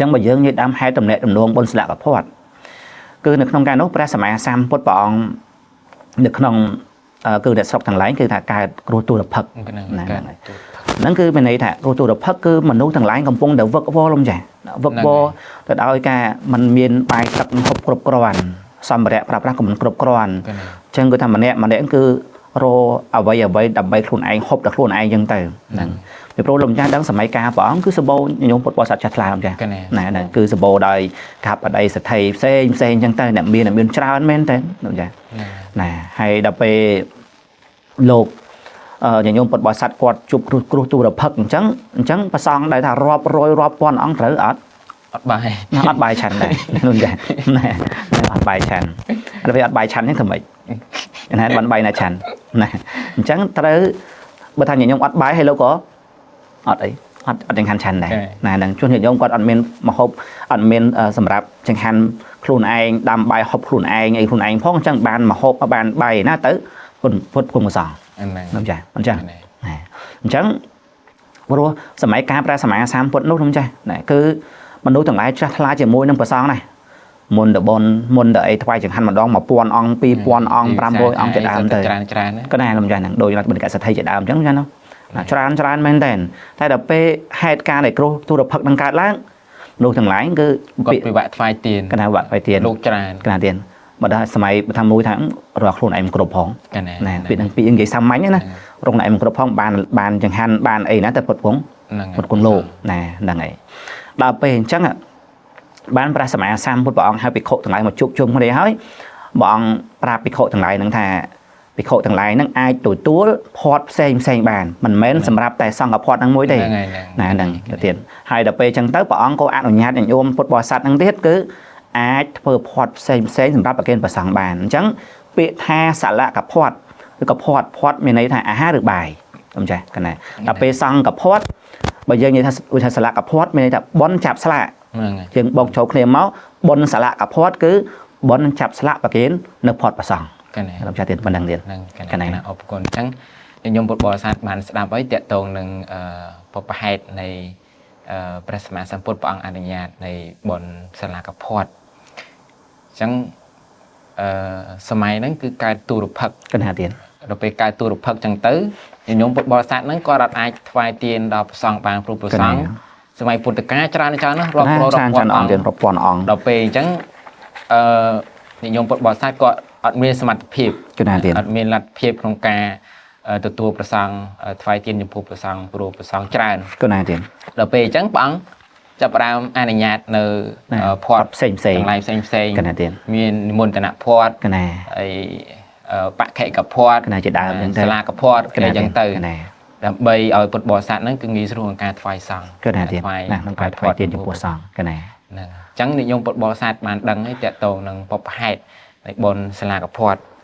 ចឹងបើយើងនិយាយដើមហេតុតំណែងតំណងបុណ្យស្លាកភ័ត្រគឺនៅក្នុងការនោះព្រះសម្មាសម្ពុទ្ធព្រះអង្គនៅក្នុងគឺអ្នកស្រុកទាំងឡាយគឺថាកើតគ្រោះទុរភិក្ស ហ្នឹង ហ្នឹង កើត ហើយ ទូរ ហ្នឹងគឺមានន័យថាគ្រោះទុរភិក្សគឺមនុស្សទាំងឡាយកំពុងតែវឹកវរលំចាវឹកវរទៅដោយការมันមានបាយទឹកហូបគ្រប់គ្រាន់សម្ភារៈប្រើប្រាស់ក៏មិនគ្រប់គ្រាន់ កណ្ណា អញ្ចឹងគឺថាម្នាក់ម្នាក់គឺរកអ្វីអ្វីដើម្បីខ្លួនឯងហូបដល់ខ្លួនឯងអញ្ចឹងទៅហ្នឹងពីព្រោះលោកម្ចាស់ដឹងសម័យកាលព្រះអង្គគឺសម្បូរញោមពុទ្ធបរិស័ទចាស់ថ្លាលោកម្ចាស់ កណ្ណា ណាហ្នឹងគឺសម្បូរដោយកបដីសទ្ធិផ្សេងផ្សេងអញ្ចឹងទៅអ្នកមានអ្នកមានច្រើនមែនតើលោកម្ចាស់ ហ្នឹង ណាហើយដល់ពេលលោកញាតិញោមពុទ្ធបរិស័ទគាត់ជួបគ្រោះគ្រោះទុរភិក្សអញ្ចឹងអញ្ចឹងប្រសងដែលថារាប់រយរាប់ពាន់អង្គត្រូវអត់ អត់បាយ ណាអត់បាយឆាន់ដែរនោះចាណាអត់បាយឆាន់ដល់ពេលអត់បាយឆាន់ហ្នឹងធ្វើម៉េចណាបានបាយណាឆាន់ណាអញ្ចឹងត្រូវបើថាញាតិញោមអត់បាយហើយលោកក៏អត់អីអត់អត់ចង្ហាន់ឆាន់ដែរណាហ្នឹងជួនញាតិញោមគាត់អត់មានម្ហូបអត់មានសម្រាប់ចង្ហាន់ខ្លួនឯងដាំបាយហូបខ្លួនឯងអីខ្លួនឯងផងអញ្ចឹងបានម្ហូបបានបាយណាទៅពុទ្ធពុទ្ធគុំកសង ហ្នឹង នោះចាអញ្ចឹង កណ្ណា ណាអញ្ចឹងព្រោះសម័យកាលព្រះសម្មាសម្ពុទ្ធនោះខ្ញុំចាស់ណាគឺមនុស្សទាំងឡាយច្រាស់ថ្លាជាមួយនឹងព្រះសង្ឃណាមុនតបនមុនតអីថ្វាយចង្ហាន់ម្ដង1000អង្គ2000អង្គ500អង្គជាដើមទៅ ច្រើនច្រើនណា ក៏ណាខ្ញុំចាស់ហ្នឹងដោយរដ្ឋបណ្ឌិតសទ្ធិជាដើមអញ្ចឹងចាស់ណាណាច្រើនច្រើនមែនតើតែដល់ពេលហេតុការណ៍នៃគ្រោះទុរភិក្សនឹងកើតឡើងមនុស្សទាំងឡាយគឺ គាត់ពិបាកថ្វាយទៀន កណាវត្តថ្វាយទាន លោកច្រើន កណាទានបើដល់សម័យបើថាមួយថារកខ្លួនឯងមិនគ្រប់ផង កណ្ណា ណាពាក្យហ្នឹងពាក្យនិយាយសាមញ្ញណា រងណែមិនគ្រប់ផងបានបានចង្ហាន់បានអីណាតែពុតពង ហ្នឹង ពុតគុណលោកណាហ្នឹងហើយដល់ពេលអញ្ចឹងបានព្រះសម្មាសម្ពុទ្ធព្រះអង្គហៅភិក្ខុទាំងឡាយមកជួបជុំគ្នាហើយព្រះអង្គប្រាប់ភិក្ខុទាំងឡាយហ្នឹងថាភិក្ខុទាំងឡាយហ្នឹងអាចទទួលភ័ព្វផ្សេងផ្សេងបានមិនមែនសម្រាប់តែសង្ឃភ័ព្វហ្នឹងមួយទេ ហ្នឹងហើយ ណាហ្នឹងទៅទៀតហើយដល់ពេលអញ្ចឹងទៅព្រះអង្គក៏អនុញ្ញាតឲ្យញោមពុទ្ធបរិស័ទហ្នឹងទៀតគឺអាចធ្វើភ័ព្វផ្សេងផ្សេងសម្រាប់ប្រគេនព្រះសង្ឃបានអញ្ចឹងពាក្យថាសលកភ័ព្វឬក៏ភ័ព្វភ័ព្វមានន័យថាអាហារឬបាយខ្ញុំចេះកណ្ណាដល់ពេលសង្ឃភ័ព្វបើយើងនិយាយថាឧទាហរណ៍សលកភ័ព្វមានន័យថាបុណ្យចាប់ស្លាក ហ្នឹងហើយ យើងបោកចូលគ្នាមកបុណ្យសលកភ័ព្វគឺបុណ្យចាប់ស្លាកប្រគេននៅភ័ព្វព្រះសង្ឃ កណ្ណា ខ្ញុំចេះទៀតប៉ុណ្្នឹងទៀត ហ្នឹងក កណ្ណា ណ្ណាអរគុណអញ្ចឹងញោមពុទ្ធបរិស័ទបានស្ដាប់ហើយតកតងនឹងបពហេតុនៃព្រះសម្មាសម្ពុទ្ធព្រះអង្គអនុញ្ញាតនៃបុណ្យសាលាកភ័ត្រអញ្ចឹងអឺសម័យហ្នឹងគឺកើតទុរភិក្ស កណ្ណាទៀត ដល់ពេលកើតទុរភិក្សអញ្ចឹងទៅញោមពុទ្ធបរិស័ទហ្នឹងគាត់អត់អាចថ្វាយទានដល់ព្រះសង្ឃបានព្រោះព្រះសង្ឃសម័យពុទ្ធកាលច្រើនច្រើនណាស់រាប់រយ ច្រើន រាប់ពាន់អង្គច្រើនអង្គទៀតរាប់ពាន់អង្គ ដល់ពេលអញ្ចឹងអឺញោមពុទ្ធបរិស័ទគាត់អត់មានសមត្ថភាព កណ្ណាទៀត អត់មានលទ្ធភាពក្នុងការទទួលប្រសង់ថ្វាយទានចំពោះប្រសង់ព្រោះប្រសង់ច្រើន កណ្ណាទៀត ដល់ពេលអញ្ចឹងព្រះអង្គចាប់ផ្ដើមអនុញ្ញាតនៅ ណា ភ័ព្វ ផ្សេងផ្សេង ទាំងឡាយផ្សេងផ្សេង កណ្ណាទៀត មាននិមន្តនភ័ព្វ កណ្ណា ហើយបក្ខិកភ័ព្វ កណ្ណាជាដើមអញ្ចឹងទៅ សាលាកភ័ព្វ កណ្ណា អញ្ចឹងទៅ កណ្ណា ដើម្បីឲ្យពុទ្ធបរិស័ទហ្នឹងគឺងាយស្រួលក្នុងការថ្វាយសង្ឃ កណ្ណាទៀត ថ្វាយ ណាក្នុងការថ្វាយទានចំពោះសង្ឃកណ្ណា ហ្នឹងអញ្ចឹងនិយមពុទ្ធបរិស័ទបានដឹងហើយតកតងនឹងបព្វហេតុនៃបុណ្យសាលាកភ័ព្វ